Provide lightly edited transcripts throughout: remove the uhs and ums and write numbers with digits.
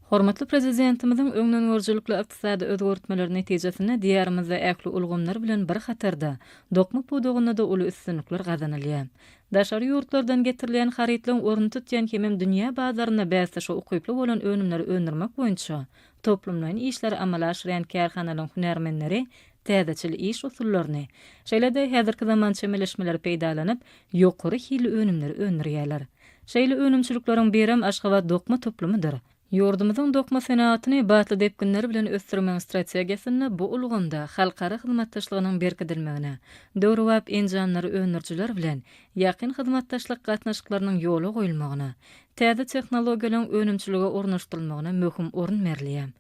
Hormatly Prezidentimiziň öňdengörüjilikli ykdysady özgertmeleri netijesinde Diýarymyzda ähli ulgamlar bilen bir hatarda, dokma pudagynda-da uly üstünlikler gazanylýar. Daşary ýurtlardan getirilýän harytlaryň ornuny tutýan hemem dünýä bazarynda bäsdeşe ukyply bolan önümleri öndürmek boýunça toplumlaýyn işleri amala aşyrýan kärhanalaryň hünärmenleri täzeçil iş usullaryny, şeýle-de häzirki zaman çemeleşmeleri peýdalanyp, ýokary hilli önümleri öndürýärler. Şeýle önümçilikleriň birem Aşgabat dokma toplumydyr. Ýurdumyzyň dokma senagatyny batly depginler bilen ösdürmegiň strategiýasynda bu ulgamda halkara hyzmatdaşlygynyň berkidilmegine, döwrebap enjamlary öndürijiler bilen ýakyn hyzmatdaşlyk gatnaşyklarynyň ýola goýulmagyna, täze tehnologiýalaryň önümçilige ornaşdyrylmagyna möhüm orun berilýär.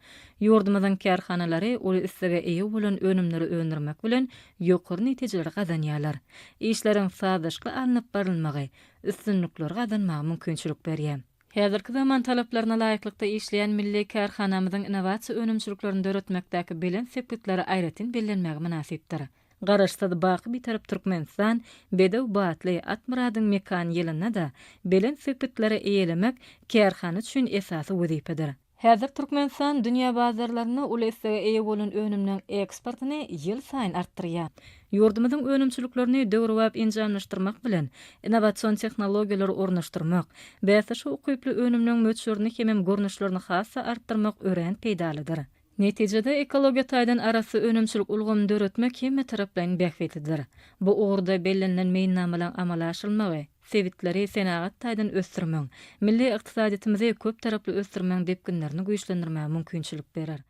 Ýurdumyzyň kärhanalary uly islege eýe bolan önümleri öndürmek bilen ýokary netijeleri gazanýarlar. Işleriň sazlaşykly alnyp barylmagy üstünlikleri gazanmaga mümkinçilik berýär. Häzirki zaman talaplaryna laýyklykda işleýän milli kärhanamyzyň innowasiýa önümçiliklerini döretmekdäki belent sepgitleri aýratyn bellenmäge mynasypdyr. Garaşsyz, baky Bitarap Türkmenistan bedew batly at myradyň mekany ýylynda-da belent sepgitleri eýelemek kärhana üçin esasy wezipedir. Häzir Türkmenistan dünýä bazarlarynda uly islege eýe bolan önümleň eksportyny ýylsaýyn artdyrýar. Ýurdumyzyň önümçiliklerini döwrebap enjamlaşdyrmak bilen, innowasion tehnologiýalary ornaşdyrmak, bäsdeşe ukyply önümleň möçberini hemem görnüşlerini has-da artdyrmak örän peýdalydyr. Netijede, ekologiýa taýdan arassa önümçilik ulgamyny döretmek hemmetaraplaýyn bähbitlidir. Bu ugurda bellenilen meýilnamalaryň amala aşyrylmagy sebitleri senagat taýdan ösdürmegiň, milli ykdysadyýetimizi köptaraply ösdürmegiň depginlerini güýçlendirmäge mümkinçilik berer.